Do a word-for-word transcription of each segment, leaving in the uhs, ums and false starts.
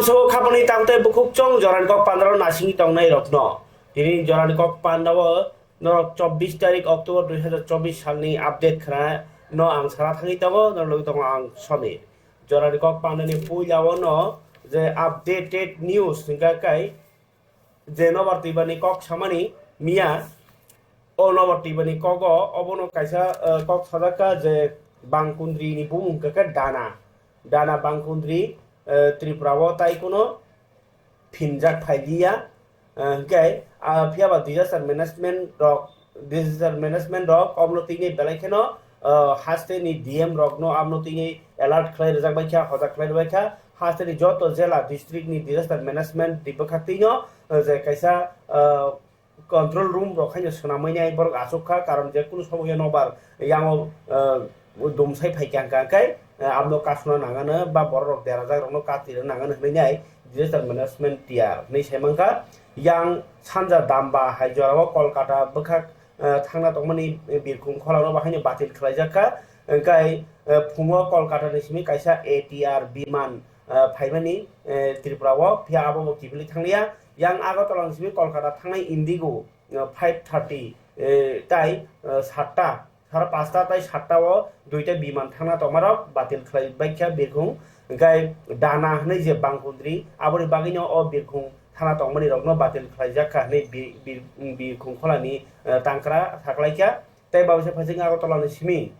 So, khaboni tamtei bukhuk chong jorani kok pandao nasingwi tongnai rokno. Tini jorani kok pandao norok chobbish tarik October dui hazar chobbish salni update khna no ang sana thangwi tongo, norok logwi tongo ang Somir. Jorani kok pandani puila o no je updated news hingka kai je nobar twibani kok samani miya. O nobar twibani kogo obono kaisa, eh, kok sajak kha je Bangkundri ni bumung hingka khe Dana. Dana Bangkundri, eh, Tripura o tai kuno phinjak phailiya. Eh, hingke, ah, phiya ba disaster management rok, disaster management rok obono tini belai kheno, ah, haste ni D M rokno abono tini alert khlai rijak bai kha, hojak khlai rijak bai kha. Haste ni joto jela district ni disaster management ni bwkhak tino, eh, je kaisa, ah, control room rok haino swnamwi nai borok achuk kha, karon je kunu somoyo nobar yango, eh, dumsai phai kha hwnka khe, eh, abono kasuna nangano ba borok rok derajak rokno katirwi nangano hwnwi nai disaster management tiar hwnwi sai mankha. Yang sanja Damba hai jorao Kolkata bwkhak, eh, thangna tongmani birkhung kholano bahaino batil khlaijak kha, hwnkhe, eh, phungo Kolkata ni simi kaisa A T R biman, eh, phaimani, eh, Tripura o, phiya abo bo kiphilwi thanglia. Yang Agartala ni simi Kolkata thangnai Indigo, eh, five thirty, eh, tai, eh, satta, sara pasta tai satta o duita biman thangna tongmarok batil khlai baikha birkhung. Hingkai Dana hwnwi je Bangkundri, aboni bagwino o birkhung thangna tongmani rokno batil khlaijak kha hwnwi bi-, bi-, birkhung kholani, eh, tangkra saklaikha. Tei babisa phaising Agartala ni simi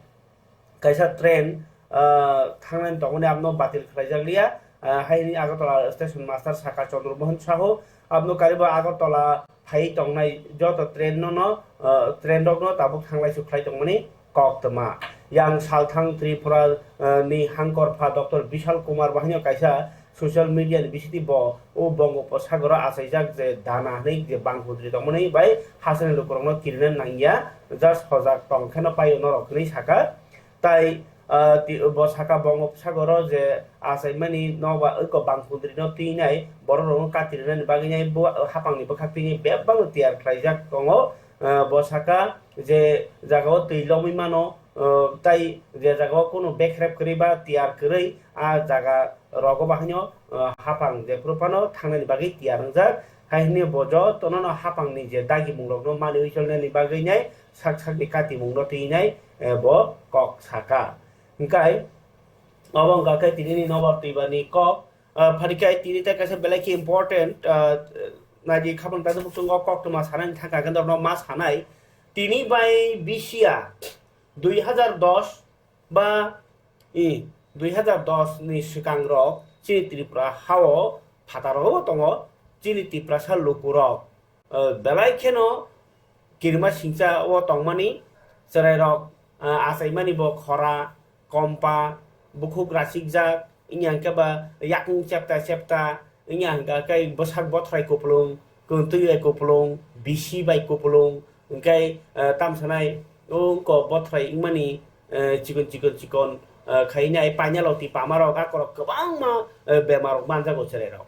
kaisa train, ah, thangnani tongmani abono batil khlaijak liya. Ah, haini Agartala station master saka Chandra Mohan Sahu abono kariba Agartala phai tongnai joto train no no, ah, train rok no tabuk thanglai su khlai tongmani kok tma. Yang salthang Tripura, ah, ni hangkor pha Doctor Bishal Kumar bahino kaisa social media ni bisingtwi bo o Bongopasagoro achaijak je Dana hwnwi je Bangkundri tongmani bai hasteni lukurokno kirina nangya, just hojak tong kheno paio norok hwnwi saka. Tai, ah, ti-, bo saka Bongopasagoro je achaimani nobar eko Bangkundrino twinai borokrokno katirinani bagwinai bo hapangni bwkhak twinai bebakno tiyar khlaijak tongo. Ah, bo saka je jagao twi lomwi mano, ah, tai je jagao kunu bekrep kwrwi ba tiyar kwrwi a jaga rogo bahaino, ah, hapang jephuru phano thangnani bagwi tiyar wngjak. Hai hwnwi bo jotono no hapangni je dagimung rokno manwi cholnani bagwi nai sak sakni katimung no twi nai, eh, bo kok saka. Hingkai obo wngkha khe tinini nobar twibani kok, ah, pharikhai tini tei kaisa belai khe important, ah, naidi khabang tado bukchungo kok tuma sanani thangkha khe norokno ma sanai. Tini bai bisiya dui hazar dos ba, i, dui hazar dos ni swkang rok chini Tripura hao phataro tongo chini Tiprasa lukurok, eh, belai kheno kirima singcha o tongmani chwrai rok, eh, achaimani bo khora, kompa, bukhuk rasikjak, wngya hwnkhe ba yakung chepta chepta, wngya hwnkha khe bwsak bothrai kupulung, kwtwi bai kupulung, bisi bai kupulung, hwnkhe, eh, tamsanai o wngko bothrai wngmani, eh, chikon chikon chikon, eh, khainai painaloti pamarok akorok kwbangma, eh, bemarok manjago chwrairok.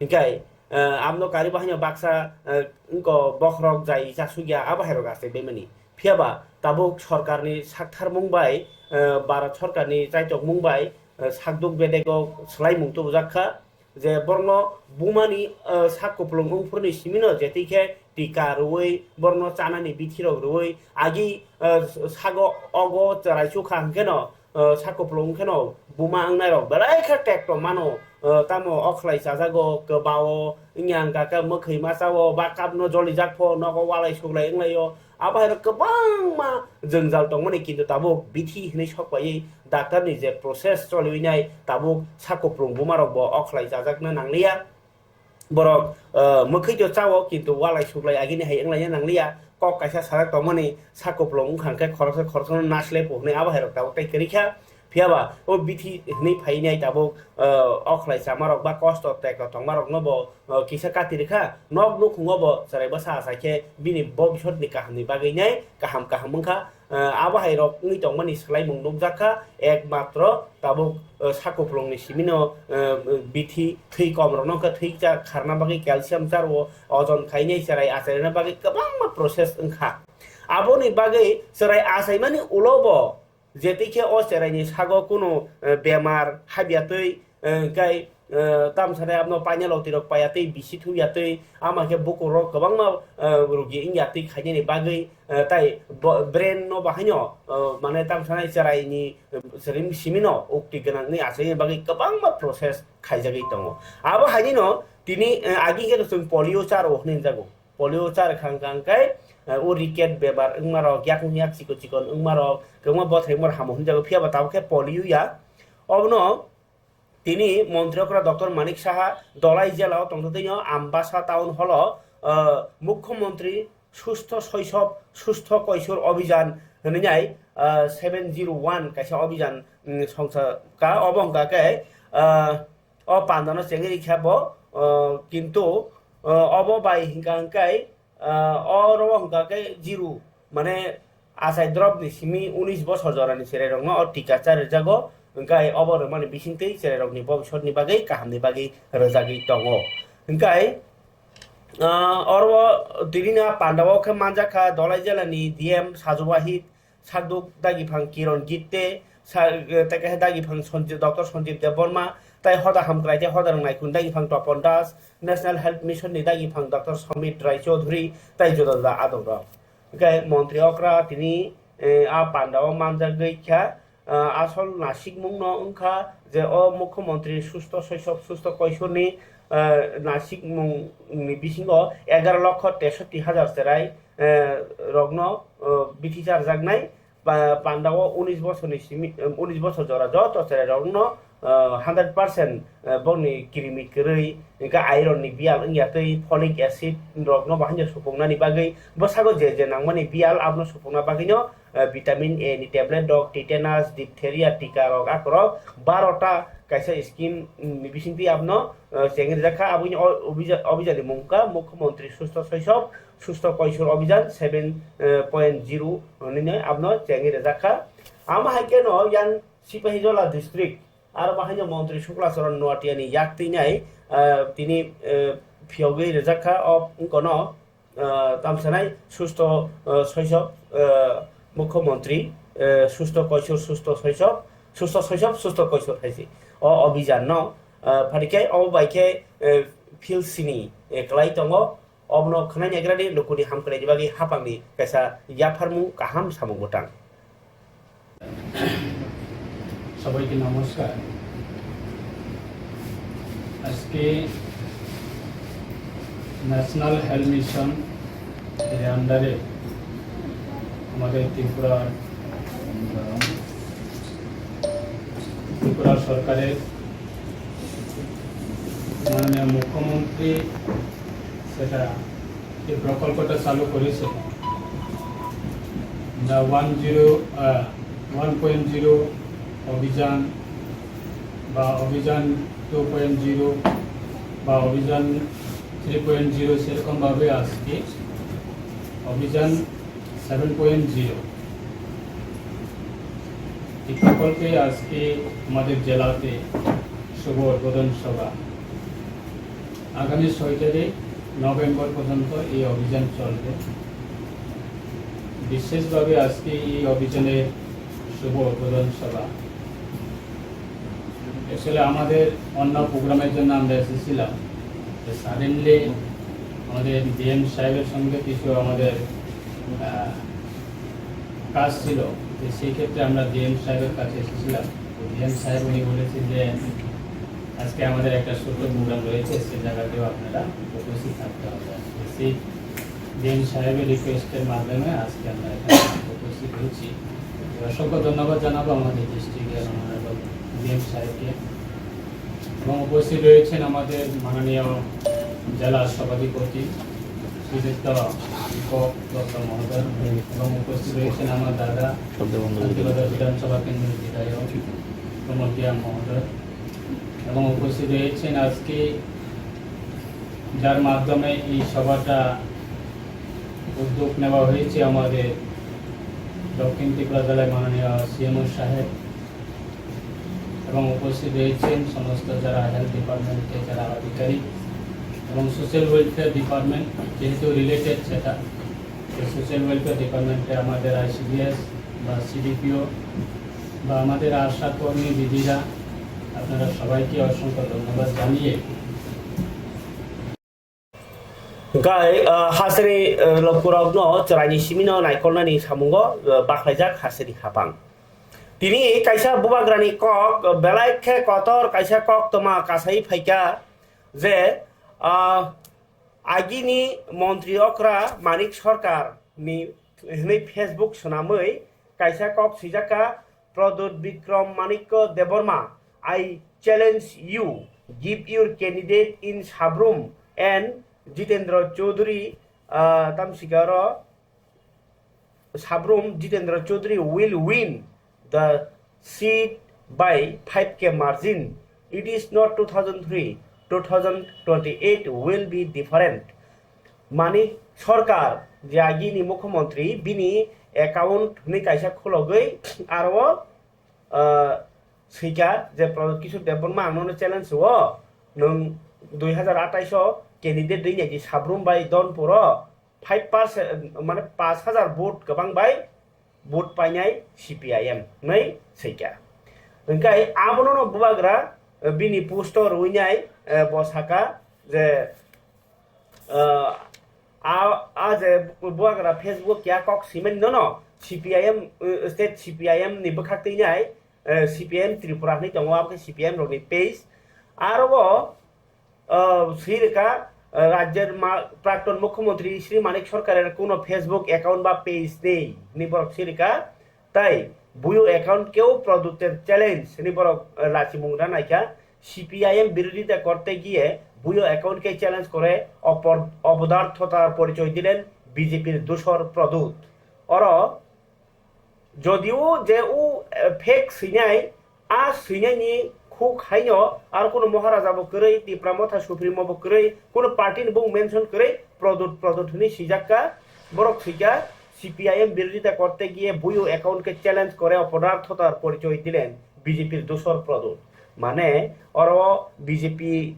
Hingkai, eh, amno kari bahaino baksa, eh, wngko bokhorok jai chasukya abo hairok achai baimani. Phiyaba tabuk sorkarni saktharmung bai, eh, Bharat sorkarni chaitokmung bai, eh, sakduk bedego swlaimung tubujak kha. Je borokno bumani, eh, sak kupulung wngphuruni simino jetikhe tika rwui borokno chanani bithirok rwui agi, eh, sago ogo chwrai chukha hwnkhe no, eh, sak kupulung wngkhe no buma wngnai rok belai khe tekto mano, eh, tamo okhlai chajago, kwbao, wngya hwnkha khe mwkhwi masa o ba kapno jolijak pho nogo walai suglai wnglaio. Abo hai rok kwbangma jwngjal tongmani, kintu tabuk bithi hinwi sok paiwi doctor ni je process choliwi nai tabuk sak kupulung buma rok bo okhlai chajakna nangliya. Borok, eh, mwkhwi to chao, kintu walai suglai agini hai wnglaina nangliya. Kok kaisa sajak tongmani, sak kupulung wngkha hwnkhe khoroksa khoroksano naslai pho hwnwi abo hai rok tabuk tei kwrwi kha. Phiyaba o bithi hwnwi phainai tabuk, eh, okhlai chama rok ba kosto tekto tongma rokno bo, eh, kisa kati rwkha. Nok nukhungo bo chwrai bwsa achai khe bini bobisot ni kaham ni bagwi nai kaham kaham wngkha. Eh, abo hai rok wngwi tongmani swlaimung nukjak kha, ekmatro tabuk, eh, sak kupulung ni simi no, eh, bithi thwi kom rok no wngkha, thwi cha kharna bagwi calcium char o, ojon khainai chwrai achairina bagwi kwbangma process wngkha. Aboni bagwi chwrai achaimani ulo bo jetikhe o chwraini sago kunu, eh, bemar habya twi, eh, kai eh, tam sanai abno paina loti rok paiya tei bisi thuya tei ama khe bukur rok kwbangma, eh, rugi wngya tei khainani bagwi, eh, tai bo-, brain no bahaino, eh, mane tam sanai cherai ni, eh, simi no ukti gwnang ni achai ni bagwi kwbangma process khaijagwi tongo. Abo haini no tini, eh, agi khe no chwng polio charo hinwi jago. Polio char khang khang khe, eh, o ricket bebar wngma rok, yakung yak chikon chikon wngma rok, kwbangma bothai wngma rok hamo hinjago, phiya ba tabuk khe polio ya. Obono tini montri okra Doctor Manik Saha Dolai jela o tongthothwino Ambasa town hall o, eh, Mukhyamantri Sustho Soisob Sustho Koisor Obhijan hinwi nai, eh, seven zero one kaisa obhijan, mm, songsa ka, obo hwnkha khe, eh, o pandano chengwi rikha bo, eh, kintu, eh, obo bai hwnkha hwnkhe, ah, oro hwnkha khe zero, mane achai drop ni simi unis bosor jorani cherai rokno o tika cha rwjago, hwnkhe obo rwmani bisingtwi cherai rokni bobisot ni bagwi kaham ni bagwi rwjagwi tongo. Hwnkhe, ah, oro tini na pandao khe manjakha Dolai jela ni D M Sajo Wahid, Sakduk Dagiphang Kiron Gitte, sa-, eh, tei kaisa Dagiphang Sanjib, Doctor Sanjib Debbarma, tei hoda hamkrai tei hoda rwngnaikun Dagiphang Topon Das, National Health Mission ni Dagiphang Doctor Somit Rai Chaudhury, tei juda juda adongrok. Hwnkhe montri okra tini, eh, a pandao manjagwi kha, eh, asol nasikmungno wngkha je o Mukhyamantri Sustho Soisob Sustho Koisorni, eh, nasikmungni bisingo egaroh lokho tesotti hajar cherai, eh, rokno, eh, bithi charjaknai, pa-, pandao unis bosorni simi, eh, unis bosor jora joto cherai rokno, eh, hundred percent, eh, bongni kirimi kwrwi, hwnkhe iron ni biyal wngya twi folic acid rokno bahaino supuknani bagwi bwsago je je nangmani biyal abono supukna bagwino, eh, vitamin A ni tablet rok, tetanus, diphtheria tika rok, akorok baro ta kaisa scheme ni bisingtwi abono, eh, chengwi rijak kha. Aboni o obija-, obijani mung wngkha Mukhyamantri Sustho Soisob Sustho Koisor Obhijan seven point zero hinwi abono chengwi rijak kha. Amo hai kheno yang Sipahijola district, aro bahaino montri Sukla Charan Noatia ni yak twi nai, eh, tini, eh, phiyogwi rijak kha o wngkono, eh, tamsanai Sustho, eh, Soisob, eh, Mukhyamantri, eh, Sustho Koisor, Sustho Soisob, Sustho Soisob, Sustho Koisor hai se. O obhijan no, eh, phari khe obo bai khe, eh, field sini, eh, kwlai tongo. Obono khwnai naigrani lukuni hamkrai ni bagwi haphangni kaisa yapharmung kaham samung bwtang. সবাইকে নমস্কার। আজকে national health mission এর আন্ডারে আমাদের ত্রিপুরার, ত্রিপুরা সরকারের মাননীয় মুখ্যমন্ত্রী সেটা, এই প্রকল্পটা চালু করেছে। The one zero, ah, one point zero অভিযান বা অভিযান টু পয়েন্ট জিরো বা অভিযান থ্রি পয়েন্ট জিরো, সেরকমভাবে আজকে অভিযান সেভেন পয়েন্ট জিরো এই প্রকল্পে আজকে আমাদের জেলাতে শুভ উদ্বোধন সভা। আগামী ছয় তারিখ নভেম্বর পর্যন্ত এই অভিযান চলবে। বিশেষভাবে আজকে এই অভিযানের শুভ উদ্বোধন সভা। অ্যাকচুয়ালি আমাদের অন্য প্রোগ্রামের জন্য আমরা এসেছিলাম, তো সাডেনলি আমাদের ডিএম সাহেবের সঙ্গে কিছু আমাদের, আহ, কাজ ছিল, তো সেই ক্ষেত্রে আমরা ডিএম সাহেবের কাছে এসেছিলাম। তো ডিএম সাহেব উনি বলেছেন যে আজকে আমাদের একটা ছোট প্রোগ্রাম রয়েছে, সে জায়গাতেও আপনারা উপস্থিত থাকতে হবে। তো সেই ডিএম সাহেবের রিকোয়েস্টের মাধ্যমে আজকে আমরা এখানে উপস্থিত হয়েছি। অসংখ্য ধন্যবাদ জানাবো আমাদের ডিস্ট্রিক্টের অনারেবল ডিএম সাহেবকে। এবং উপস্থিত রয়েছেন আমাদের মাননীয় জেলা সভাধিপতি শ্রীযুক্ত দীপক দত্ত মহোদয় এবং উপস্থিত রয়েছেন আমার দাদা শান্তিবাজার বিধানসভা কেন্দ্রের বিধায়ক প্রমোদ রিয়াং মহোদয় এবং উপস্থিত রয়েছেন আজকে যার মাধ্যমে এই সভাটা উদ্যোগ নেওয়া হয়েছে আমাদের দক্ষিণ ত্রিপুরা জেলার মাননীয় সিএমও সাহেব এবং উপস্থিত রয়েছেন সমস্ত যারা হেলথ ডিপার্টমেন্টে যারা আধিকারিক এবং সোশ্যাল ওয়েলফেয়ার ডিপার্টমেন্ট, যেহেতু রিলেটেড সেটা, তো সোশ্যাল ওয়েলফেয়ার ডিপার্টমেন্টে আমাদের আইসিডিএস বা সিডিপিও বা আমাদের আশা কর্মী দিদিরা আপনারা সবাইকে অসংখ্য ধন্যবাদ জানিয়ে Gai, ah, hasini, ah, lokurokno chwraini simino naikolnani samungo, ah, bakhlaijak hasini hapang. Tini kaisa bubagrani kok, ah, belai khe kotor kaisa kok toma kasai phaikha je, ah, agini montri okra Manik Sarkar ni hwnwi Facebook swnamwi kaisa kok swijak kha, "Pradyut Bikram Manikya Debbarma, I challenge you, give your candidate in Sabrum and Jitendra Chaudhary," ah, tamsika oro Sabrum Jitendra Chaudhary will win the seat by five K margin. It is not two thousand three, two thousand twenty-eight will be different. Manik Sarkar je agini mukhyamantri bini account hwnwi kaisa khulogwi aro, ah, swikha je Pradyut Kishore Debbarma ang nono challenge o, nwng dui hazar atais o candidate rinai di Sabrum bai Donpur o five percent, mane pash hazar vote kwbang bai vote painai C P I M hwnwi swikha. Hwnkhe abono no bubagra, eh, bini post o rwinai, eh, bo saka je, eh, a, a je bubagra Facebook ya kok simani nono C P I M, eh, state C P I M ni bwkhak twi nai, eh, C P I M Tripura hwnwi tongo, abo khe C P I M rokni page. Aro o, ah, swi rwkha, ah, rajyar ma-, prakton mukhyamantri Shri Manik Sarkarer kuno Facebook account ba page nei hwnwi borok swi rwkha. Tai buyo account keu Pradyuter challenge hwnwi borok, ah, lachimung ranaikha. C P I M birodhita korte giye buyo account ke challenge kore opor-, opodarthotar porichoy dilen B J Pir dusor Pradyut. Oro Jodio je o, eh, fake swinai, a swinaini khuk haino aro kuno Maharaja bo kwrwi, Tipra Motha Supremo bo kwrwi, kuno party ni bo mention kwrwi, Pradyut, Pradyut hwnwi swijak kha, borok swikha, C P I M birodhita korte giye buyo account ke challenge kore opodarthotar porichoy dilen B J Pir dusor Pradyut. Mane oro B J P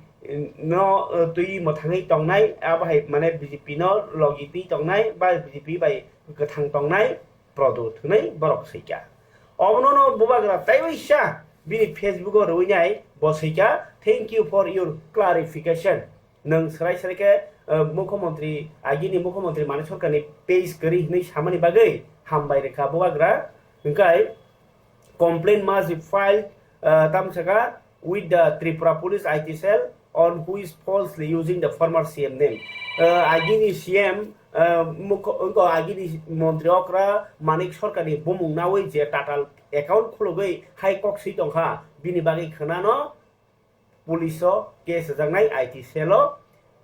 no, eh, twi mwthangwi tongnai, abo hai mane B J P no logi twi tongnai ba B J P bai kwthang tongnai Pradyut hwnwi borok swikha. Obono no bubagra tei waisa bini Facebook o rwinai bo swikha, "Thank you for your clarification." Nwng swrai swrai khe, eh, mukhyamantri, agini mukhyamantri Manik Sarkarni page kwrwi hwnwi samani bagwi hambai rwkha bubagra. Hwnkhe complaint must be filed, uh, tamsaka with the Tripura Police I T cell on who is falsely using the former C M name. Uh, agini C M, uh, mukho-, wngkha agini montri okra Manik Sarkarni bumung nawi je tatal account khulugwi hai kok swi tongkha, bini bagwi khwnano police o case rwjaknai I T cell o,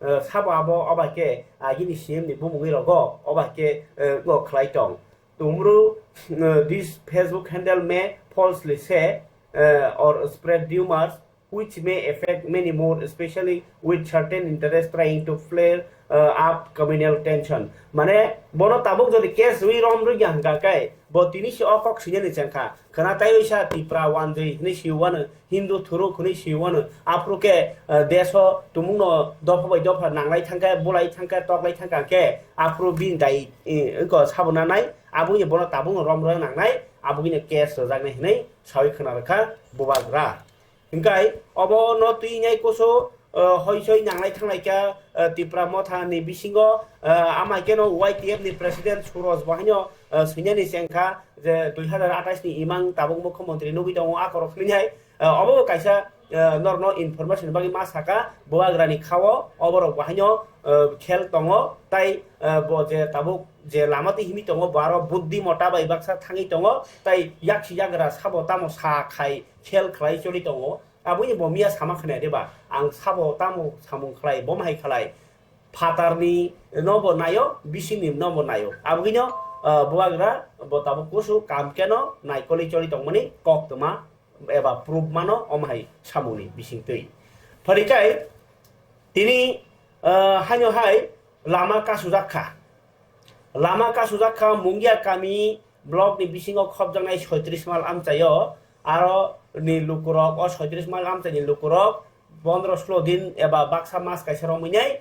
eh, sabo abo oba khe agini C M ni bumungwi rogo oba khe, eh, go khlai tong. Tumru, eh, this Facebook handle may falsely say, eh, or spread rumors which may affect many more, especially with certain interests trying to flare, uh, up communal tension. Mane bono tabuk jodi case rwi rom rwya hwnkha khe bo tini se o kok sinani chengkha. Khwna taiwi sa Tipra wanjwi hwnwi siwano, Hindu thuruk hwnwi siwano. Aphuru khe, uh, deso tumungno dopha bai dopha nanglai thangkhe, bulai thangkhe, toklai thangkha khe aphuru bini dai, eh, wngkha sabo nanai. Aboni bono tabukno rom rwna nangnai, aboni case rwjaknai hwnwi sawi khwna rwkha bubagra. Hingkai obo no twi nai kusu, eh, hoi soi nanglai thanglai kha, eh, Tipra Motha ni bisingo, eh, ama keno Y T F ni president Suroj bo haino, eh, swinani chengkha je dui hazar atais ni imang tabuk mukhyamantri nugwi tongo a korok hwnwi hai, eh, obo kaisa, eh, norokno information bagwi ma saka bubagrani khao oborok bo haino, eh, khel tongo tai, eh, bo je tabuk je lama twi himwi tongo bo aro buddhi mota bai baksa thangwi tongo tai yaksi yagra sabo tamo sa khai khel khlai choli tongo. Aboni bo miya sama khwnaya de ba? Ang sabo tamo samung khlai, bo hai khlai. Phatarni no bo nayo, bisingni no bo nayo. Aboni no, ah, bubagra bo tabuk kusu kam keno naikolwi choli tongmani kok toma eba proof mano om hai samungni bisingtwi. Pharikai tini, ah, haino hai lama kasujak kha. Lama kasujak kha Mungia kami block ni bisingo khopjaknai soitris mal amchaio, aro ni lukurok, o soitris mal amchaini lukurok pondro solo din eba baksa mas kaisa romwi nai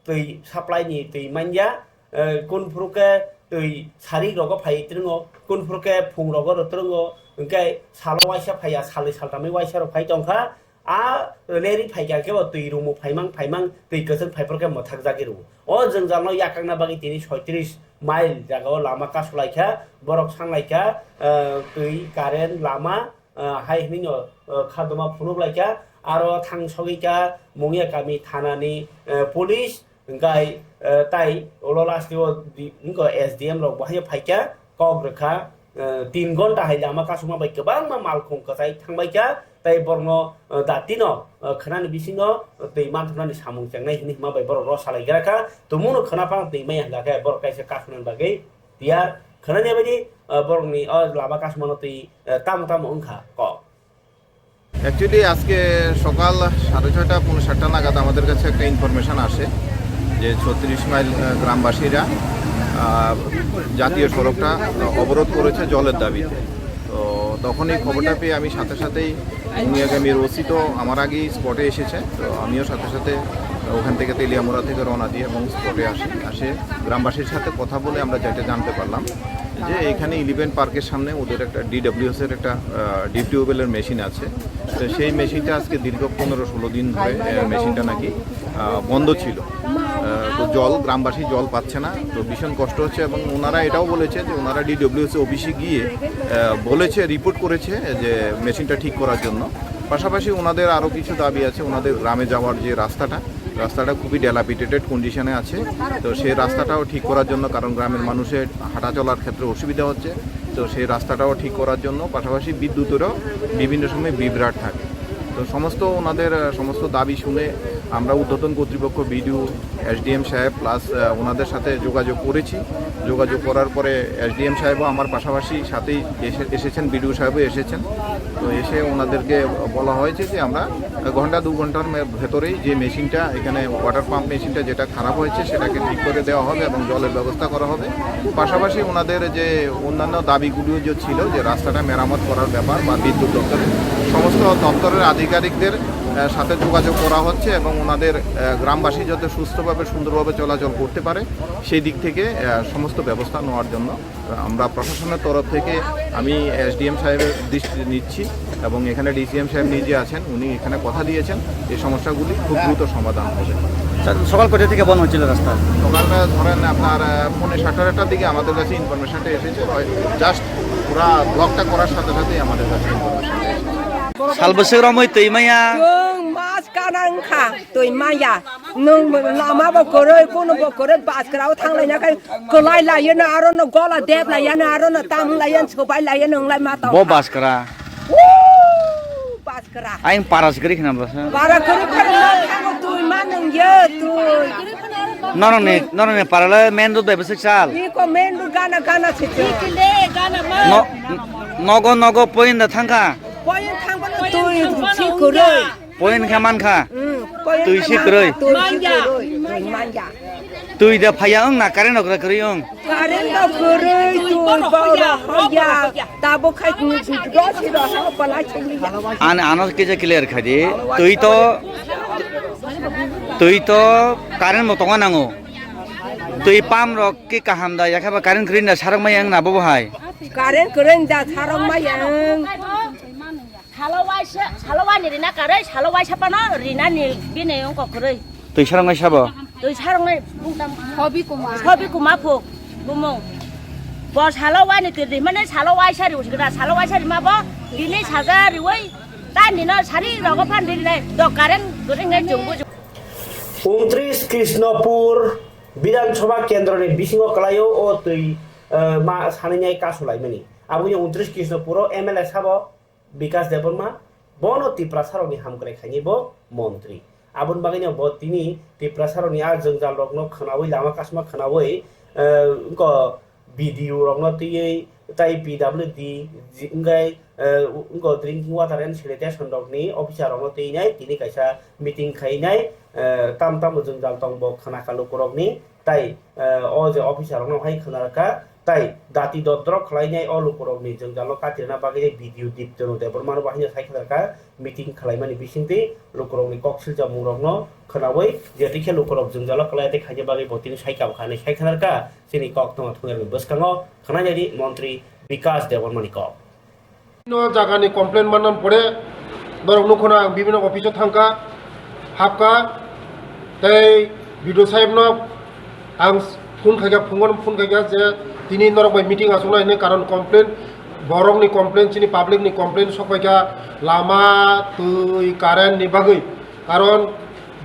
twi supply ni twi manya, eh, kun phuru khe twi sari rogo phai twrwngo, kunphuru khe phung rogo rw twrwngo, hwnkhe salo waisa phaiya, salni saltamwi waisa rok phai tongkha. A leri phaikha khe bo twi rumu phaimang phaimang twi kwchwng phaiphor khe mwthakjagwi rwo. O jwngjalno yakakna bagwi tini soitris mile jagao lama kasulaikha, borok sanglaikha, eh, twi, current, lama, eh, hai hwnwino, eh, khadoma phunuklaikha. Aro thangsogwikha Mungya kami thanani, eh, police, hwnkhe, eh, tai ulo last o di-, wngkha S D M rok bo haino phaikha, kok rwkha, eh, tin gonta hai lama kasukma bai kwbangma malkhung kwchai thangbaikha, tai borokno, eh, datino, eh, khwnani bisingo twi manthoknani samung chengnai hwnwi hwnma bai borok rw salai gra kha, tumungno khwna phano twi maya hwnkha khe borok kaisa kasuknani bagwi tiyar. Khwnani baidi, eh, borokni o lama kasukmano twi, eh, tamo tamo wngkha kok. Actually আজকে সকাল সাড়ে ছয়টা, পৌনে সাতটা নাগাদ আমাদের কাছে একটা ইনফরমেশন আসে যে ছত্রিশ মাইল, আহ, গ্রামবাসীরা, আহ, জাতীয় সড়কটা অবরোধ করেছে জলের দাবিতে। তো তখন এই খবরটা পেয়ে আমি সাথে সাথেই মুনিয়াগামীর ওসি তো আমার আগেই স্পটে এসেছে, তো আমিও সাথে সাথে ওখান থেকে তেলিয়ামুড়া থেকে রওনা দিই এবং স্পটে আসি। আসে গ্রামবাসীর সাথে কথা বলে আমরা যেটা জানতে পারলাম যে এখানে ইলেভেন পার্কের সামনে ওদের একটা ডিডব্লিউএস এর একটা, আহ, ডিপ টিউবওয়েলের মেশিন আছে। তো সেই মেশিনটা আজকে দীর্ঘ পনেরো ষোলো দিন ধরে, আহ, মেশিনটা নাকি, আহ, বন্ধ ছিল। আহ, তো জল, গ্রামবাসী জল পাচ্ছে না, তো ভীষণ কষ্ট হচ্ছে। এবং ওনারা এটাও বলেছে যে ওনারা ডিডব্লিউএস অফিসে গিয়ে, আহ, বলেছে, রিপোর্ট করেছে যে মেশিনটা ঠিক করার জন্য। পাশাপাশি ওনাদের আরও কিছু দাবি আছে, ওনাদের গ্রামে যাওয়ার যে রাস্তাটা, রাস্তাটা খুবই ডেলাপিটেটেড কন্ডিশনে আছে। তো সেই রাস্তাটাও ঠিক করার জন্য, কারণ গ্রামের মানুষের হাঁটা চলার ক্ষেত্রে অসুবিধা হচ্ছে, তো সেই রাস্তাটাও ঠিক করার জন্য, পাশাপাশি বিদ্যুতেরও বিভিন্ন সময় বিভ্রাট থাকে। তো সমস্ত ওনাদের, আহ, সমস্ত দাবি শুনে আমরা ঊর্ধ্বতন কর্তৃপক্ষ, বিডিও, এসডিএম সাহেব প্লাস, আহ, ওনাদের সাথে যোগাযোগ করেছি। যোগাযোগ করার পরে এসডিএম সাহেবও আমার পাশাপাশি সাথেই এসে, এসেছেন, বিডিও সাহেবও এসেছেন। তো এসে ওনাদেরকে বলা হয়েছে যে আমরা ঘন্টা দু ঘন্টার মে-, ভেতরেই যে মেশিনটা, এখানে ওয়াটার পাম্প মেশিনটা যেটা খারাপ হয়েছে, সেটাকে ঠিক করে দেওয়া হবে এবং জলের ব্যবস্থা করা হবে। পাশাপাশি ওনাদের যে অন্যান্য দাবিগুলিও যে ছিল, যে রাস্তাটা মেরামত করার ব্যাপার বা বিদ্যুৎ দপ্তরের সমস্ত দপ্তরের আধিকারিকদের, আহ, সাথে যোগাযোগ করা হচ্ছে এবং ওনাদের, আহ, গ্রামবাসী যাতে সুস্থভাবে সুন্দরভাবে চলাচল করতে পারে, সেই দিক থেকে, আহ, সমস্ত ব্যবস্থা নেওয়ার জন্য আমরা প্রশাসনের তরফ থেকে, আমি এসডিএম সাহেবের দৃষ্টি নিচ্ছি এবং এখানে ডিসিএম সাহেব নিজে আছেন, উনি এখানে কথা দিয়েছেন এই সমস্যাগুলি খুব দ্রুত সমাধান হবে। স্যার, সকাল কয়টা থেকে বন্ধ হচ্ছিল রাস্তা? সকালটা ধরেন আপনার, আহ, পৌনে সাতটার দিকে আমাদের কাছে ইনফরমেশনটা এসেছে, জাস্ট পুরা ব্লকটা করার সাথে সাথেই আমাদের কাছে ইনফরমেশনটা এসেছে। Salbwswk romwi twi maya. Chwng mas kana wngkha twi maya. Nwng lama bo kwrwi, kuno bo kwrwi, bus kwrwi thanglai na khai kwlai laiya no, aro no gola dep laiya no, aro no tam laiya no, sobai laiya no, wng lai ma tong. Bo bus kwra. Woo! Bus kwra. Ayang para se kwrwi khna bus. Para kwrwi kwrwi no thango twi ma nwng ye twi. Norok ni, norok ni para le main road bai bwswk sal. Iko main road gana gana se twi. No, nogo nogo point da thangkha. Point thangbono twi si kwrwi. Point khe mankha. Twi si kwrwi. Twi si kwrwi. Twi manja. Twi da phaiya wng na current okra kwrwi wng. Current no kwrwi twi boro hoya. Tabo khai twi si ro ho palai chungli ya. An ano kisa clear khaidi. Twi to twi to current bo tonga nango. Twi pump rok ki kaham da yakhe ba current kwrwi da sarok maya wng na bobo hai. Current kwrwi da sarok maya wng. Salo waisa, salo wani rina karwi, salo waisa pano rina ni bini wngkok kwrwi. Twi sarong nai sabo? Twi sarong nai bungtam. Hobi kuma. Hobi kuma phuk bumung. Bo salo wani twi rimani salo waisa ri usgda, salo waisa rima bo bini saja riwi tani no sari rogo phan ri nai do current gring nai chungbu. Untris Krishnopur Bidhan Sabha Kendroni bisingo kwlaio o twi, eh, ma sanini kasulaimani. Aboni untris Krishnopuro M L A sabo Bikas Debbarma, bono Tiprasarokni hamkrai khainai bo montri. Aboni bagwino bo tini Tiprasarokni a jwngjal rokno khwnawi, lama kasma khwnawi, eh, wngkha B D O rokno twiwi, tai P W D, ji-, wngkha, eh, wngkha drinking water and sanitation rokni officer rokno twinai tini kaisa meeting khainai, eh, tam tamo jwngjal tong bo khwna kha lukurokni, tai, eh, o je officer rokno hai khwna rwkha, Tai dati dodrok khlainai o lukurokni jwngjalo katirna bagwi B D O Diptanu Debbarmano bahino sai kha meeting khlaimani bisingtwi lukurokni kok silchamungrokno khwnawi je twi khe lukurok jwngjalo khlai tei khaina bagwi bo tini sai kha hinwi sai kha chini kok tongma thungnai bwskango khwnai nai di montri Bikas Debbarmani kok. No jagani complain mannan pore, borok nukhono ang bibino office-o thangkha, hapkha, tei B D O sahibno ang phone khaikha, phone phone khaikha je tini norok bai meeting achukna hwnwi, karon complain, borokni complain, chini public ni complain sokpaikha lama, twi, current ni bagwi. Karon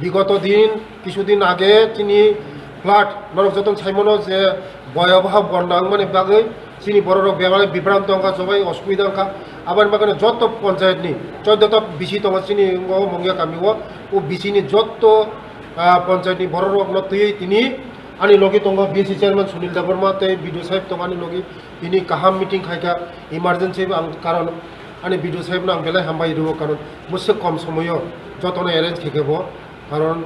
bigoto din, kisu din age chini flood, norok jotono saimano je boyabaha bonna wngmani bagwi chini bororok bebak bibranto wngkha, jobai osubida wngkha. Aboni bagwino joto panchayat ni choddo ta B C tongo chini o Mongya kami o, o B C ni joto, ah, panchayat ni bororokno twiwi tini ani logi tongo B C chairman Sunil Debbarma tei B D O sahib tongo ani logi. Tini kaham meeting khaikha, emergency ang karon ani B D O sahibno ang belai hambai rwo, karon bwswk kom somoyo jotono arrange khaikhe bo, karon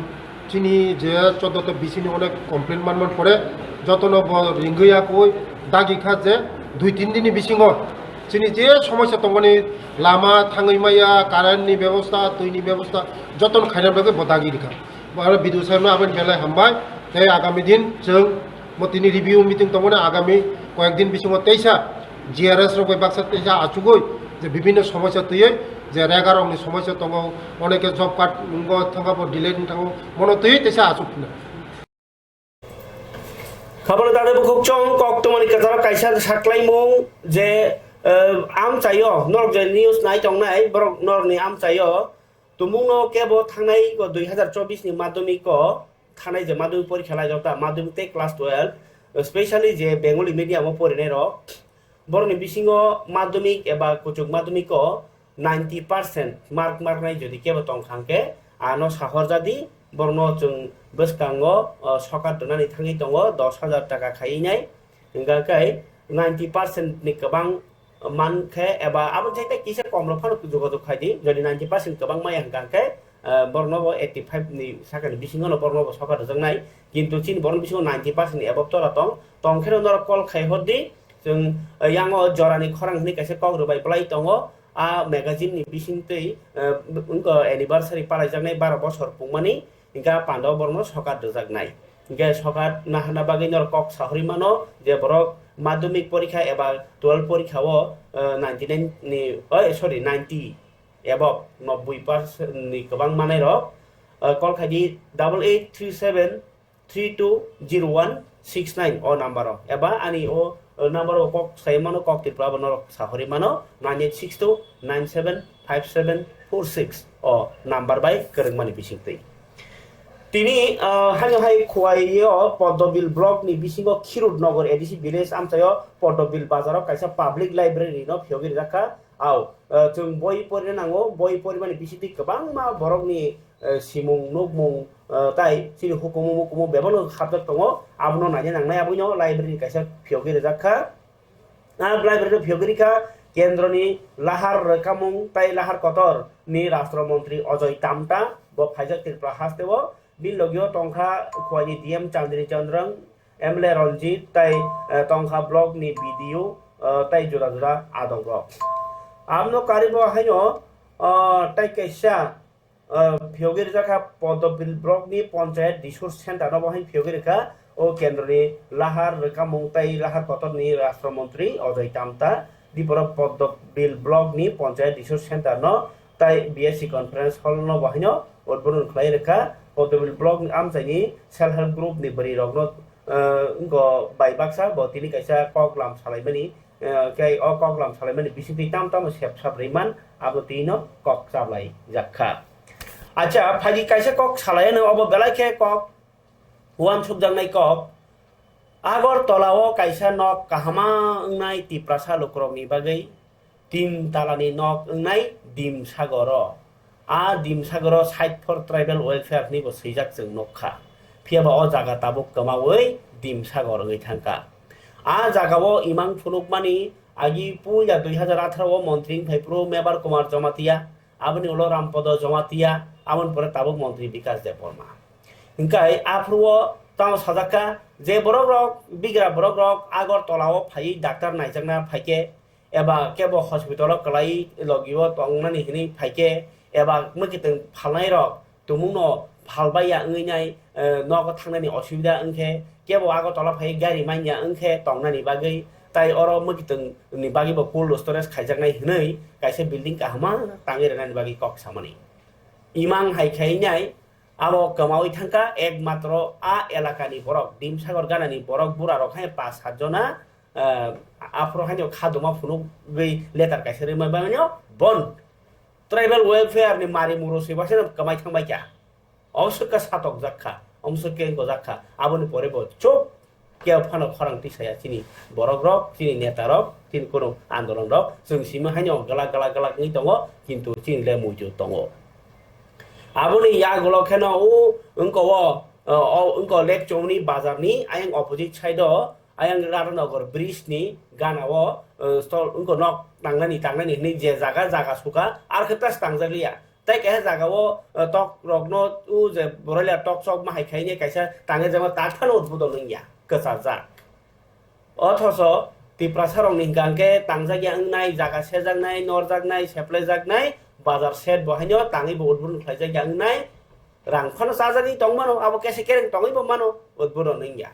chini je choddo ta B C ni onek complain manman pore jotono bo ringwi yakwi dagi kha je dui tin din ni bisingo chini je somosya tongmani lama thangwi maya, current ni bebosta, twi ni bebosta jotono khaina bagwi bo dagi rikha. Bo aro B D O sahibno aboni belai hambai tei agami din chwng Bo tini review meeting tongmani agami koyek din bisingo teisa G R S rok bai baksa teisa achugwi je bibinno somosya twiwi je rega rokni somosya tongo, oneke job card wngbo thangkha bo delay wng thango, bono twiwi teisa achuk phina. Khabalo dade bukhuk chong kok tongmani kwcharo kaisa saklaimung je, eh, amchaio norok je news nai tongnai borok norokni amchaio tumungno kebo thangnai ko dui hazar chobbish ni madhyamik o thanai je madhyamik porikha laijak ta, madhyamik tei class twelve, specially je Bengali medium o porinai rok, borokni bisingo madhyamik eba kuchuk madhyamik o ninety percent mark marknai jodi kebo tong kha hwnkhe ano sahor jadi, borokno chwng bwskango, o, sokar rwnani thangwi tongo dos hajar taka khaiwi nai, hwnkha khe ninety percent ni kwbang man khe eba abo jai tei kisa kom rok phano jogajog khai di, jodi ninety percent kwbang maya hwnkha khe, eh, borokno bo eighty five ni sakani bisingo no borokno bo sokar rwjaknai, kintu chini borokni bisingo ninety percent ni above tora tong, tong khe norok call khai hor di, chwng, eh, yango jorani khorang hwnwi kaisa kok rwbai bwlai tongo, a magazine ni bisingtwi, eh, wngkha anniversary palaijaknai baro bosor pungmani, hingke a panda o borokno sokat rwjaknai. Hingke sokat naharna bagwi norok kok sahorwi mano je borok madhyamik porikha eba twelve porikha o, eh, ninety nine ni, oi, sorry, ninety above, nobboi percent ni kwbang manai rok, eh, call khai di double eight three seven three two zero one six nine o number o, eba ani o, eh, number o kok sai mano, kok Tripura bo norok sahorwi mano, nine eight six two nine seven five seven four six o number bai kwrwngmani bisingtwi. Tini, ah, haino hai Khowai o Poddobil block ni bisingo Khirut Nogor A D C village amchaio Poddobil bazaro kaisa public library no phiyogwi rijak kha. Au, ah, chwng boi porina nango, boi porimani bisingtwi kwbangma borokni, eh, simung, nukmung, ah, tai chini hukumu mukumu bebakno hapjak tongo. Abono naina nangnai, abono library ni kaisa phiyogwi rijak kha. A library no phiyogwi rikha kendroni lahar rwkamung tai lahar kotor ni Rashtra Montri Ajoy Tamta, bo phaijak Tripura haste o, bini logi o tongkha Khowai ni D M Chandni Chandra, M L A Ranjit tai, eh, tongkha block ni B D O, eh, tai juda juda adong rok. Amno kari bo haino, eh, tai kaisa ah, phiyogwi rijak kha Poddobil block ni Panchayat Resource Center no bo haino phiyogwi rikha o kendroni lahar rwkamung tai lahar kotor ni Rashtra Montri Ajoy Tamta diporo Poddobil block ni Panchayat Resource Center no tai B S C conference hall no bo haino udbodon khlai rikha. Poddobil block ni amchaini self help group ni bwrwi rok no, ah, wngkha bai baksa bo tini kaisa kok lam salaimani, eh, khe o kok lam salaimani bisingtwi tam tamo sep sap rwimani abo twi no kok chablai jak kha. Acha, phaidi kaisa kok salai ano obo belai khe kok uansukjaknai kok. Agartala o kaisa nok kahama wngnai Tiprasa lukurokni bagwi tin talani nok wngnai Dimsagoro. A Dimsagoro side for tribal welfare hinwi bo swijak chwng nukha. Phiya ba o jaga tabuk kwmawi Dimsagor wngwi thangkha. A jagao imang phunukmani agi puila dui hazar atharo o montri wngphai phuru Mebar Kumar Jamatia, aboni ulo Rampodo Jamatia, aboni pore tabuk montri Bikas Debbarma. Hingkai aphuru o Tamo sajak kha je borok rok, bigra borok rok Agartala o phaiwi doctor naijakna phaikhe, eba kebo hospital o kwlai logi o tongnani hinwi phaikhe, eba mwkhitwng phalnai rok tumung no phalbai ya wngwi nai, eh, nogo thangnani osubida wngkhe, kebo Agartala phaiwi gari manya wngkhe tongnani bagwi, tai oro mwkhitwng ni bagwi bo cold storage khaijaknai hinwi kaisa building kahama tangwi rwnani bagwi kok samani. Imang hai khai nai, abo kwmawi thangkha, ekmatro a elakani borok, Dimsagor ganani borok bura rok hai pas sat jona, ah, aphuru haino khaduma phunugwi letter kaisa rwmani bagwino bon tribal welfare ni mari muru se basa kwmai thangbai kha. Omswk khe satokjak kha, omswk khe gojak kha, aboni pore bo chuk kebo phano khorang tisaya chini borok rok, chini neta rok, chini kunu andolon rok, chwng simi haino glak glak glak wngwi tongo, kintu chini le muitu tongo. Aboni yagulo kheno o wngko o, o wngko Lake Chomoni bazar ni ayang opposite side o, ayang Radhanagar bridge ni gana o, eh, stall wngko nok tangnani tangnani hinwi je jaga jaga suka, ar khe tas tangjaliya. Tei kaisa jaga o, eh, tok rokno o je broiler tok sok ma hai khaini kaisa tangwi jama tak phano udbodon wngya, kwchajak. Othoso Tiprasa rokni hwnkha hwnkhe tangjakya wngnai, jaga sejaknai, norjaknai, seplejaknai, bazar set bo haino tangwi bo udbodon khlaijakya wngnai, rang phano chajagwi tongmano, abo kesa kereng tongwi bo mano, udbodon wngya.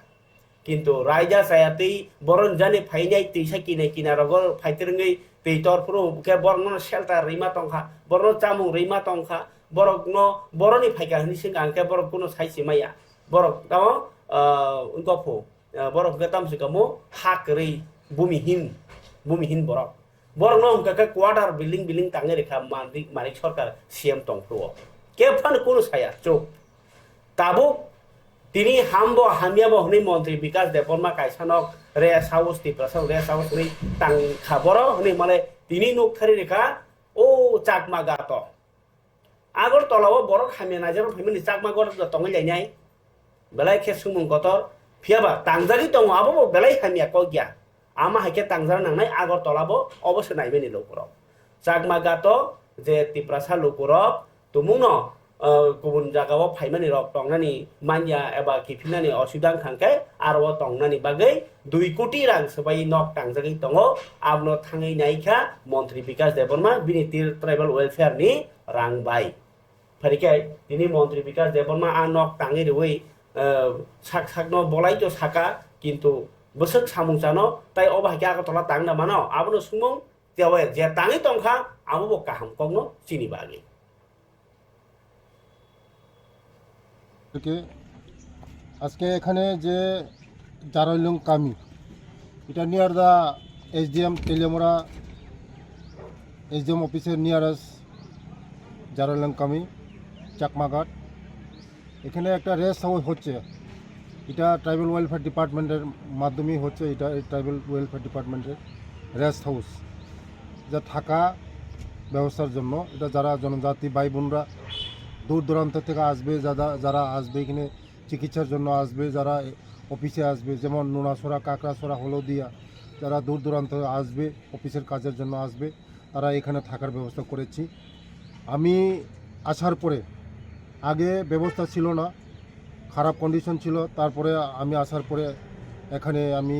Kintu raida chaya twi boron jani phainai twisa kinai kinarogo phaitrwngwi twi tor phuru khe borokno shelter rwima tongkha, borokno chamung rwima tongkha, borokno boroni phaikha hwnwi swngkha hwnkhe borok kuno sai simaya. Borok tamo, ah, wngkha phu. Ah, borok hwnkhe tamo se kamo ha kwrwi, bumihin, bumihin borok. Borokno hwnkha khe quarter building building tangwi rwkha manik, manik sarkar C M tongphuru-o. Kephano kunu saya, chuk. Tabuk tini hambo hamyabo hwnwi montri Bikas Debbarma kaisa nok rest house, Tiprasa rest house hwnwi tangkha borok hwnwi male tini nuk thari rwkha o Chakma Ghat-o. Agartala-o borok hamya naijakna phaimani Chakma Ghat tongwi lainai. Belai khe swngmung kotor. Phiyaba tangjagwi tongo, abo bo belai hamya kok ya. Ama hai khe tangjak nangnai Agartala bo obo se naimani lukurok. Chakma Ghat-o je Tiprasa lukurok tumungno, eh, kubun jagao phaimani rok tongnani manya eba kiphilnani osubida wngkha hwnkhe aro o tongnani bagwi dui koti rang swbai nok tangjagwi tongo. Abono thangwi naikha montri Bikas Debbarma bini tir tribal welfare ni rang bai. Phai khe tini montri Bikas Debbarma a nok tangwi rwui, eh, sak sakno bolai to saka, kintu bwswk samung chano tai obo hai khe Agartala tangna mano, abono swngmung tei je tangwi tongkha abo bo kaham kokno chini bagwi. ওকে, আজকে এখানে যে জারৈলং কামি, এটা নিয়ার দা এসডিএম তেলিয়ামুড়া, এসডিএম অফিসের নিয়ারেস্ট জারৈলং কামি, চাকমাঘাট। এখানে একটা রেস্ট হাউস হচ্ছে, এটা ট্রাইবাল ওয়েলফেয়ার ডিপার্টমেন্টের মাধ্যমেই হচ্ছে, এটা ট্রাইবাল ওয়েলফেয়ার ডিপার্টমেন্টের রেস্ট হাউস, যা থাকা ব্যবস্থার জন্য। এটা যারা জনজাতি ভাই বোনরা দূর দূরান্ত থেকে আসবে, যারা, যারা আসবে এখানে চিকিৎসার জন্য আসবে, যারা অফিসে আসবে, যেমন নোনাছড়া, কাকড়াছড়া, হলদিয়া, যারা দূর দূরান্ত আসবে, অফিসের কাজের জন্য আসবে, তারা এখানে থাকার ব্যবস্থা করেছি। আমি আসার পরে, আগে ব্যবস্থা ছিল না, খারাপ কন্ডিশন ছিল, তারপরে আমি আসার পরে এখানে আমি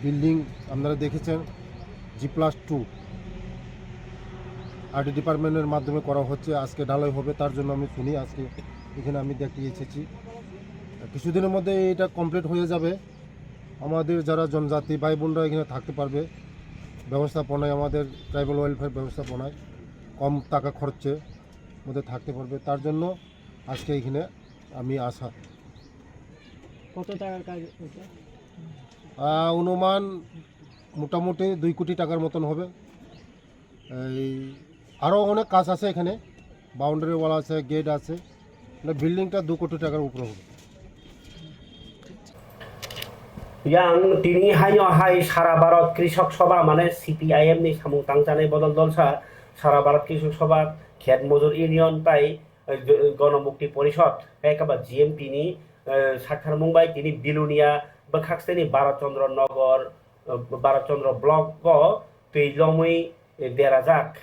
বিল্ডিং আপনারা দেখেছেন, জি প্লাস টু আরডি ডিপার্টমেন্টের মাধ্যমে করা হচ্ছে। আজকে ঢালাই হবে, তার জন্য আমি শুনি, আজকে এখানে আমি দেখতে এসেছি। কিছুদিনের মধ্যে এটা কমপ্লিট হয়ে যাবে। আমাদের যারা জনজাতি ভাই বোনরা এখানে থাকতে পারবে, ব্যবস্থাপনায়, আমাদের ট্রাইবাল ওয়েলফেয়ার ব্যবস্থাপনায় কম টাকা খরচে মধ্যে থাকতে পারবে, তার জন্য আজকে এখানে আমি আসা। কত টাকার কাজ এটা? আহ, অনুমান মোটামুটি দুই কোটি টাকার মতন হবে। এই আরও অনেক কাজ আছে এখানে, বাউন্ডারি ওয়াল আছে, গেট আছে, মানে বিল্ডিংটা দু কোটি টাকার উপরে হবে। Yang tini haino hai Sara Bharat Krishok Sabha mane C P I M ni samung tangchanai bodol dolsa Sara Bharat Krishok Sabha Khet Mojur Union tai, eh, G-, Gono Mukti Porishod, hai khe ba G M P ni, eh, saktharmung bai tini Bilonia bwkhak sini Bharat Chandra Nagar, eh, Bharat Chandra Block o twi lomwi, eh, derajak.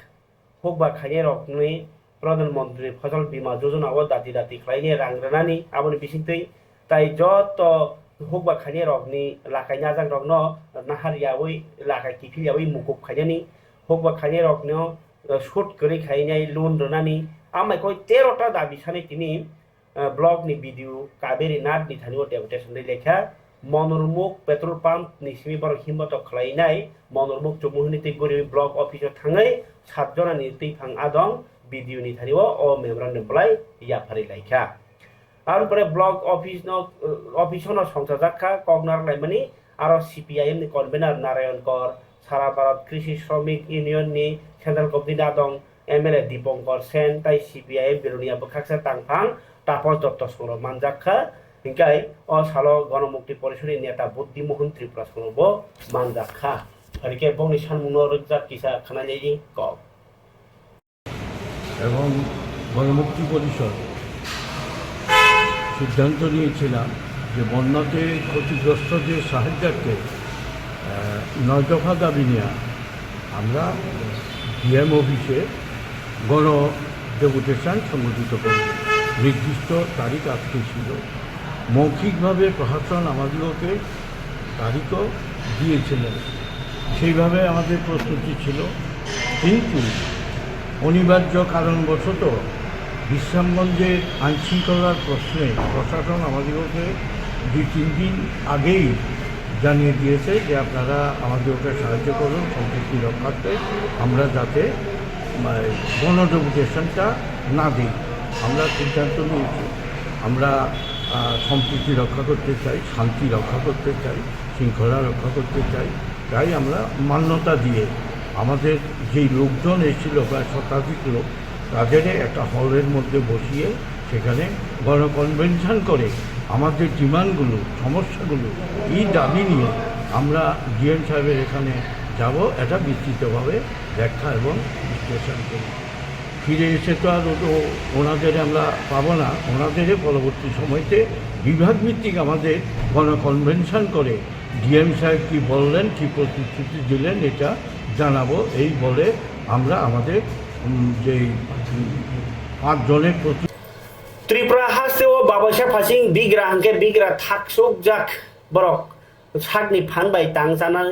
Hukba khainai rokni Pradhan Mantri Fasal Bima Yojana o dati dati khlainai rang rwnani aboni bisingtwi Tai joto hukba khainai rokni lakai najak rokno nahar yawi, lakai kiphil yawi mukup khainani, hukba khainai rokno, eh, shoot kwrwi khainai loan rwnani, amai koi tero ta dabi sani tini, eh, block ni B D O Kaveri Nath ni thani o deputation rwi lekha, Monormukh petrol pump ni simi borok himbotok khlainai, Monormukh Chumuhuni tei Guriwi block office o thangwi sat jona ni twiphang adong B D O ni thani o, o memorandum belai yapharwi laikha. Aboni pore block office no, office no songchajak kha kok narwk laimani, aro C P I M ni convener Narayan Kor, Sara Bharat Krishi Shramik Union ni Central Committee ni adong M L A Dipankar Sen tai C P I M Belonia bwkhaksa tangphang Tapas Dotto songro manjak kha, hinkhe o salo Ganamukti Porishoni neta Buddhi Mohan Tripura songro bo manjak kha. Arikhe bongni sanmungno rwkjak kisa khwnanai kok. এবং গণমুক্তি পরিষদ সিদ্ধান্ত নিয়েছিলাম যে বন্যাতে ক্ষতিগ্রস্তদের সাহায্যার্থে, আহ, নয় দফা দাবি নিয়ে আমরা ডিএম অফিসে গণ ডেপুটেশন সংগঠিত করব। নির্দিষ্ট তারিখ আজকে ছিল। মৌখিকভাবে প্রশাসন আমাদিগকে তারিখও দিয়েছিলেন, সেইভাবে আমাদের প্রস্তুতি ছিল। কিন্তু অনিবার্য কারণবশত বিশ্রামগঞ্জের আইনশৃঙ্খলার প্রশ্নে প্রশাসন আমাদিগকে দুই তিন দিন আগেই জানিয়ে দিয়েছে যে আপনারা আমাদিগকে সাহায্য করুন, সম্প্রীতি রক্ষার্থে আমরা যাতে, আহ, গণ ডেপুটেশনটা না দিই। আমরা সিদ্ধান্ত নিয়েছি, আমরা, আহ, সম্প্রীতি রক্ষা করতে চাই, শান্তি রক্ষা করতে চাই, শৃঙ্খলা রক্ষা করতে চাই। তাই আমরা মান্যতা দিয়ে আমাদের যেই লোকজন এসেছিল, প্রায় শতাধিক লোক, তাদের একটা হলের মধ্যে বসিয়ে সেখানে গণকনভেনশন করে আমাদের ডিমান্ডগুলো, সমস্যাগুলো, এই দাবি নিয়ে আমরা ডিএম সাহেবের এখানে যাব, এটা বিস্তৃতভাবে ব্যাখ্যা এবং বিশ্লেষণ করি। ফিরে এসে তো আর ও-, ওনাদের আমরা পাবো না, ওনাদের পরবর্তী সময়তে বিভাগভিত্তিক আমাদের গণকনভেনশন করে ডিএম সাহেব কি বললেন, কি প্রতিশ্রুতি দিলেন, এটা জানাবো। এই বলে আমরা আমাদের, উম, যেই, উম, পাঁচজনের প্রতি Tripura hasteo babaisa phasing bigra hwnkhe bigra thaksukjak borok sakni phan bai tang chanai,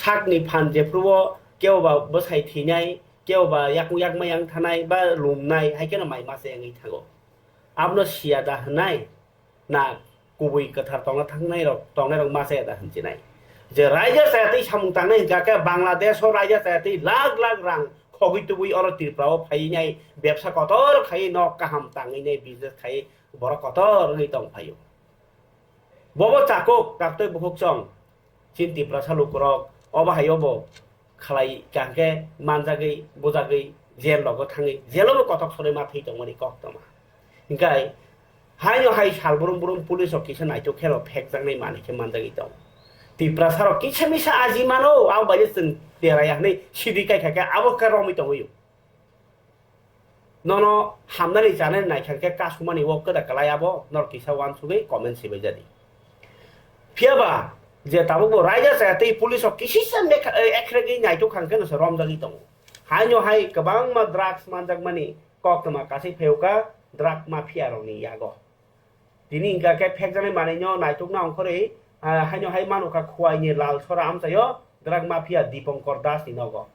sakni phan jephruo kebo ba bwsai thwinai, kebo ba yakung yakma yang thanai ba lumnai, hai kheno mai masa wngwi thango. Abono siya da hwnai? Na kubui kwthar tongna thangnai rok, tongnai rok masa ya da hwn chinai? Je raida chaya twi samung tangnai hwnkha khe Bangladesh o raida chaya twi lakh lakh rang khogwi tubui oro Tripura o phaiwi nai, bebsa kotor khaiwi, nok kaham tangwi nai, business khaiwi borok kotor wngwi tong phaio. Bobo chakuk, kaktwi bukhuk chong. Chini Tiprasa lukurok obo hai obo khlai kaham khe manjagwi, bujagwi, jail rogo thangwi, jail o bo kotok sorwi ma thwi tongmani koktwma. Hinkhe haino hai sal brum brum police rok kisa naitok khe rw phekjaknai manwi khe manjagwi tong. Tiprasa rok kisa misa aji mano, abo bai chwng tera ya hwnwi sidi kai kha khe abo khe romwi tongwi o. Nono hamnani chanani naikha khe kasumani o kwda kwlai abo, norok kisa uansugwi comment sibai jadi. Phiyaba je tabukbo raida chaya tei police rok kisisa mekha-, eh, ekhragwi naitok kha hwnkhe no se romjagwi tongo. Haino hai kwbangma drugs manjakmani koktwma kasik phaiwkha drug mafia rokni yago. Tini hwnkha khe phekjaknai manwino naitokna ongkhorwi, ah, haino hai manwkha Khowai ni Lalsora amchaio drug mafia Dipankar Das ni nogo.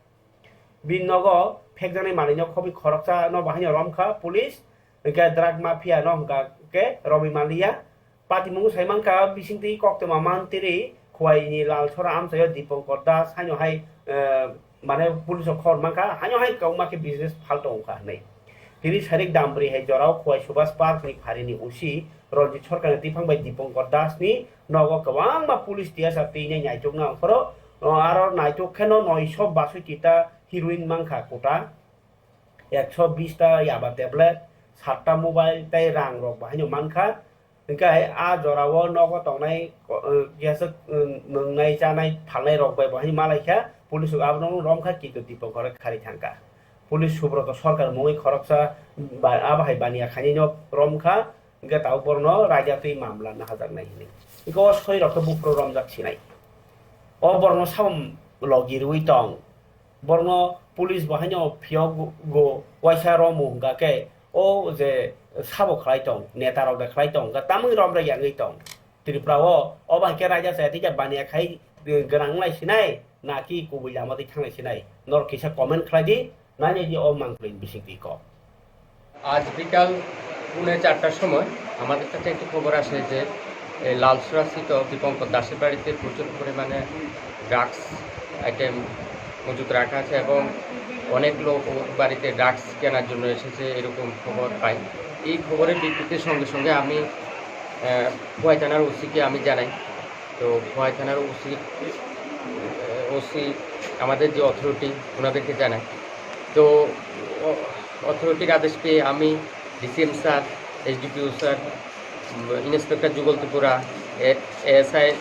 Bini nogo phekjaknai manwino khobwi khoroksa no bo haino romkha police, hwnkhe drug mafia no hwnkha khe romwi manliya. Patimung sai mankha bisingtwi koktwma mantri Khowai ni Lalsora amchaio Dipankar Das haino hai, eh, mane police o khobor mankha, haino hai kwbangma khe business phalto wngkha hwnwi. Tini sairik Dambri hai jorao Khowai Subhas Park ni phari ni O C Ranjit Sarkar ni twiphang bai Dipankar Das ni nogo kwbangma police T S R twi nai naitok na ongkhoro, o aro naitok khe no noisho basoi tita heroin mankha kota, ekso bish ta yaba tablet, satta mobile tei rang rok bo haino mankha. Hwnkhe a jorao nogo tongnai ko-, eh, kisa, eh, nwngnai chanai phalnai rok bai bo hai malai kha, police rok abono romkha, kintu Dipankar khari thangkha. Police Subroto Sarkar mungwi khoroksa ba-, abo hai baniya khainai no romkha, hwnkhe tabuk borokno raida twi mamla nahajaknai hwnwi. Hwnkhe o soi rok khe buphuru romjak sinai. O borokno samung logi rwui tong. Borokno police bo haino phiyok go, go waisa romu hwnkha khe O je sabo khlai tong, neta rok de khlai tong, hwnkhe tamwi rom rek yangwi tong. Tripura o, o bai khe raida chaya tei baniya khai, eh, gwnang lai sinai, na ki kubui lama twi thanglai sinai? Norok kisa comment khlai di, nai nai di o mangpli bising twi kok. আজ বিকাল পৌনে চারটার সময় আমাদের কাছে একটি খবর আসে যে এই লালসরা স্থিত দীপঙ্কর দাসের বাড়িতে প্রচুর পরিমাণে ড্রাগস আইটেম মজুত রাখা আছে এবং অনেক লোক ওর বাড়িতে ড্রাগস কেনার জন্য এসেছে, এরকম খবর পাই। এই খবরের ভিত্তিতে সঙ্গে সঙ্গে আমি আহ, খোয়াই থানার ওসিকে আমি জানাই। তো খোয়াই থানার ওসি ওসি আমাদের যে অথরিটি, ওনাদেরকে জানাই। তো অথরিটির আদেশ পেয়ে আমি DCM sir, SDPO sir, inspector যুগল ত্রিপুরা, এএসআই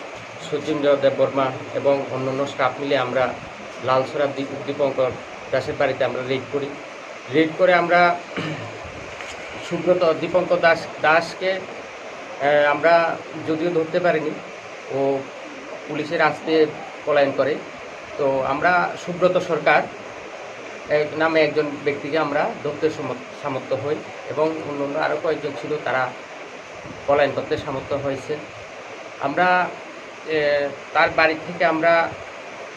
সচিন্দ্র দেববর্মা এবং অন্যান্য স্টাফ মিলে আমরা লালসরা দীপ- দীপঙ্কর দাসের বাড়িতে আমরা রেড করি। রেড করে আমরা সুব্রত দীপঙ্কর দাস দাসকে আহ, আমরা যদিও ধরতে পারিনি, ও পুলিশের আস্তে পলায়ন করে। তো আমরা সুব্রত সরকার এক নামে একজন ব্যক্তিকে আমরা ধরতে সমর্থ হই এবং অন্যান্য আরও কয়েকজন ছিল, তারা পলায়ন করতে সমর্থ হয়েছে। আমরা এ, তার বাড়ি থেকে আমরা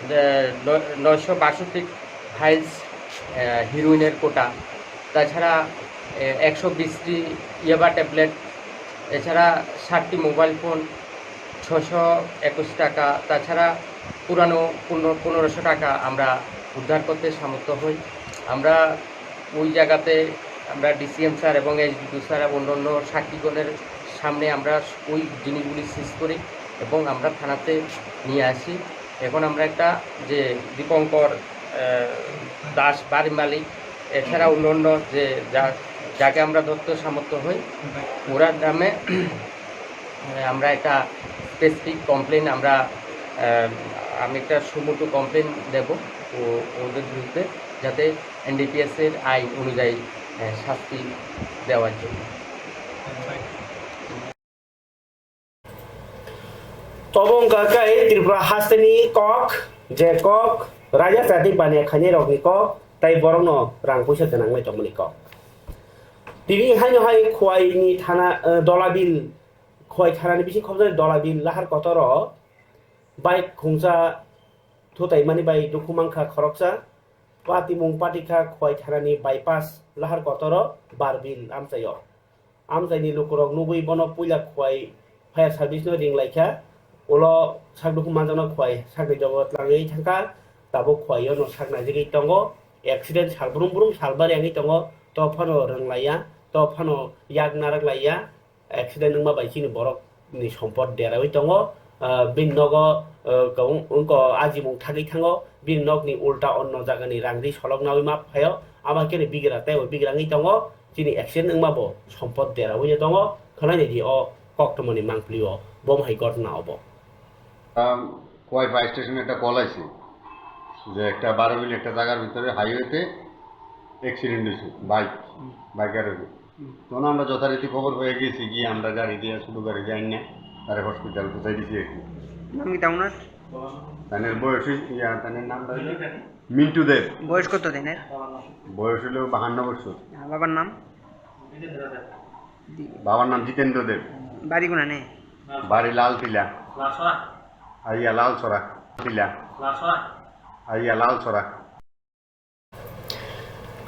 এ, নয়- নয়শো বাষট্টি ফাইলস হিরোইনের কোটা, তাছাড়া এ, একশো বিশটি ইয়াবা ট্যাবলেট, এছাড়া সাতটি মোবাইল ফোন, ছশো একুশ টাকা, তাছাড়া পুরানো পনেরো পনেরোশো টাকা আমরা উদ্ধার করতে সামর্থ্য হই। আমরা ওই জায়গাতে আমরা ডিসিএম স্যার এবং এসডিপিও স্যার এবং অন্যান্য সাক্ষীগণের সামনে আমরা ওই জিনিসগুলি সিজ করি এবং আমরা থানাতে নিয়ে আসি। এখন আমরা একটা যে দীপঙ্কর আহ, দাস বাড়ি মালিক, এছাড়া অন্যান্য যে যা- যাকে আমরা ধরতে সামর্থ্য হই, ওরার নামে আহ, আমরা একটা স্পেসিফিক কমপ্লেন আমরা আহ, আমি একটা সুমোটো কমপ্লেন দেব ও- ওদের বিরুদ্ধে, যাতে এনডিপিএস এর আইন অনুযায়ী আহ, শাস্তি দেওয়ার জন্য। Tobo wngkha khe Tripura hasteni kok, je kok raida chati baniya khainai rokni kok, tai borokno rang puisa gwnangnai tongmani kok. Tini haino hai Khwaini thana, eh, Dolabil, Khwai thanani bising khobjani Dolabil lahar kotoro bike khungsa thutaimani bai dukhu mankha khoroksa. Patimung patikha Khwai thanani bypass lahar kotoro Barbil amchaio. Amchaini lukurok nugwi bono puila Khwai fire service no ringlaikha. Ulo sakdukhu manjakno Khwai sakni jogo tlangwi thangkha. Tabuk Khwaio no saknaijagwi tongo. Accident sal brum brum sal bari wngwi tongo. To phano rwnglaiya, to phano yak narak laiya. Accident wngma bai chini borok ni sompot derawi tongo. Ah, bini nogo, ah, kau-, wngko ajimung thagwi thango, bini nokni ulta onno jagani rang ri solok nawi ma phaio, ama khe ni bigra tei bo bigra wngwi tongo, chini accident wngma bo sompot derawi tongo, khwnai di o koktwmani mangpli o bom hai gotna obo. আম, খোয়াই ফায়ার স্টেশনে একটা কল আইছে যে একটা বারো বিল একটা জায়গার ভিতরে হাইওয়েতে অ্যাক্সিডেন্ট হয়েছে, বাইক, বাইকারের। তখন আমরা যথারীতি খবর পেয়ে গেছি, গিয়ে আমরা গাড়ি দিয়ে, ছোট গাড়ি দিয়ে আইনা তারে হসপিটাল পৌঁছাই দিছি আর কি। নাম কিতা ওনার? তানের বয়স হইছে, ইয়া, তানের নাম হইলো মিন্টু দেব। বয়স কত দিনের? বয়স হলো বাহান্ন বছর। আর বাবার নাম? বাবার নাম জিতেন্দ্র দেব। বাড়ি কোনানে? বাড়ি লালটিলা। আইয়া লালছড়া। টিলা। আইয়া Lalchhara.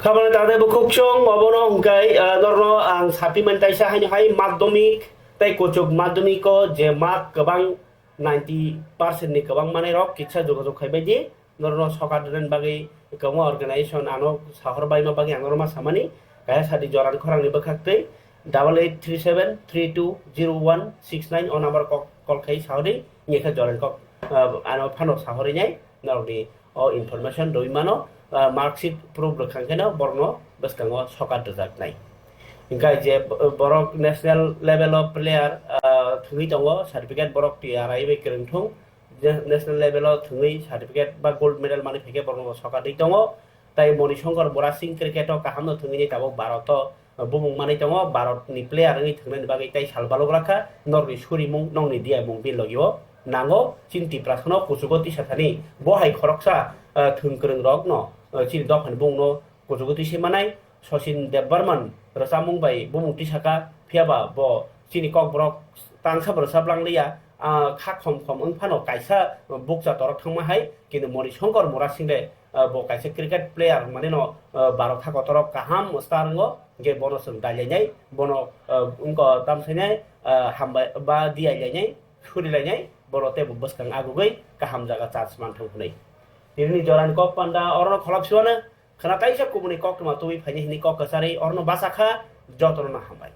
Khabani tadai bukhuk chwng obono hwnkhe, ah, norno ang sapi mani taisa haino hai madhyamik tei kuchuk madhyamik o je mark kwbang ninety percent ni kwbang manwi rok kisa jogajog khai bai di, norno sokat rwna bagwi kwbangma organization ano sahor baima bagwi ang norma samani, kaya sadi joran khorang ni bwkhak twi double eight three seven three two zero one six nine o number kok call khai sahori, nge khe joran kok, ah, ano phano sahori nai norok ni o information rwi mano, ah, mark sheet proof rwkha khe no borok no bwskango sokat rwjak nai. Hingkhe je b-, borok national level o player, ah, thwngwi tongo, certificate borok T R I bai kwrwng thung, je national level o thwngwi certificate ba gold medal manwi phaikhe borok no sokat rwi tongo. Tai Moni Shankar Bora Singh cricket o kaham no thwngwi tabuk Bharat o bumung manwi tongo, Bharat ni player wngwi thwngnani bagwi tai sal balok rakha, norni surimung, nokni diyaimung bini logi o nango, chini Tiprasa no kuchugo tisa thani, bo hai khoroksa, ah, thwng kwrwng rok no, ah, chini dophani bumung no kuchugo tisa manai, Sachin Debbarman rwchapmung bai bumung tisaka, phiyaba bo chini kokborok tangsa bo rwchaplang liya. Ah, kha khom khom wng phano kaisa bukcha torok thangma hai, kintu Moni Shankar Murasing le, ah, bo kaisa cricket player, mane no, ah, baro tha kotorok kaham star wngo, hingke bono chwng dailainai, bono, ah, wngko tamsainai, ah, hambai ba diailainai, surilainai, bono tei bo bwskang agugwi kaham jaga chance manthung hwnwi. Tini jorani kok panda orono kholop siwano, khwna kaisa kubuni koktwma tubui phaini hwnwi kok kwcharwi orono bachakha, jotono no hambai.